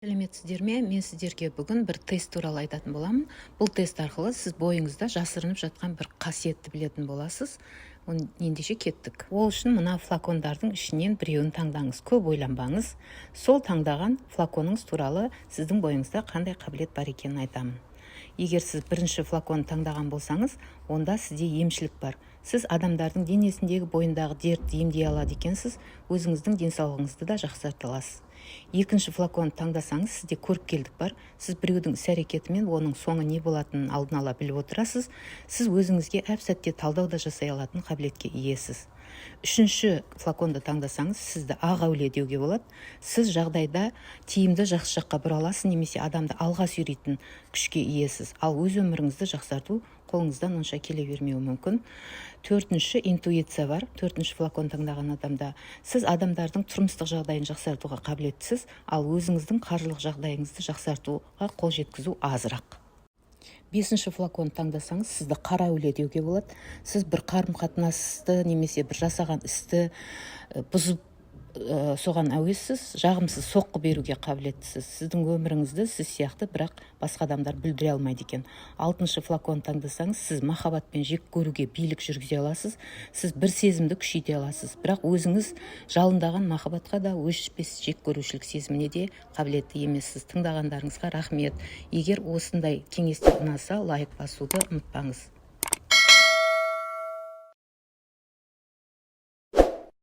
Сәлеметсіздер ме? Мен сіздерге бүгін бір тест туралы айтатын боламын. Бұл тест арқылы сіз бойыңызда жасырынып жатқан бір қасиетті білетін боласыз. Ендеше кеттік. Ол үшін мына флакондардың ішінен біреуін таңдаңыз. Көп ойланбаңыз. Сол таңдаған флаконыңыз туралы сіздің бойыңызда қандай қабілет бар екенін айтамын. Егер сіз бірінші флакон таңдаған болсаңыз, онда сізде емшілік бар. Сіз адамдардың денесіндегі, бойындағы дертті емдей алады екенсіз, өзіңіздің денсаулығыңызды да жақсарта аласыз. Екінші флакон таңдасаңыз, сізде көріпкелдік бар. Сіз біреудің іс әрекеті мен оның соңы не болатынын алдын ала біліп отырасыз. Сіз өзіңізге әп сәтте талдау да жасай алатын қабілетке иесіз. Үшінші флаконды таңдасаңыз, сізді ақ әулие деуге болады. Сіз жағдайда тиімді жақсы жаққа бұра аласыз немесе адамды алға сүйрейтін күшке иесіз, ал өз өміріңізді жақсарту қолыңыздан онша келе бермеуі мүмкін. Төртінші, интуиция бар. Төртінші флакон таңдаған адамда сіз адамдардың тұрмыстық жағдайын жақсартуға қабілеттісіз, ал өзіңіздің қаржылық жағдайыңызды жақсартуға қол жеткізу азырақ. Бесінші флакон таңдасаңыз, сізді қара әулие деуге болады. Сіз бір қарым қатынасты немесе бір жасаған істі бұзып, соған әуессіз, жағымсыз соққы беруге қабілеттісіз. Сіздің өміріңізді сіз сияқты, бірақ басқа адамдар бүлдіре алмайды екен. Алтыншы флакон таңдасаңыз, сіз махаббат пен жек көруге билік жүргізе аласыз. Сіз бір сезімді күшейте аласыз, бірақ өзіңіз жалындаған махаббатқа да, өшпес жек көрушілік сезіміне де қабілетті емессіз. Тыңдағандарыңызға рахмет. Егер осындай кеңестер ұнаса, лайк басуды ұмытпаңыз.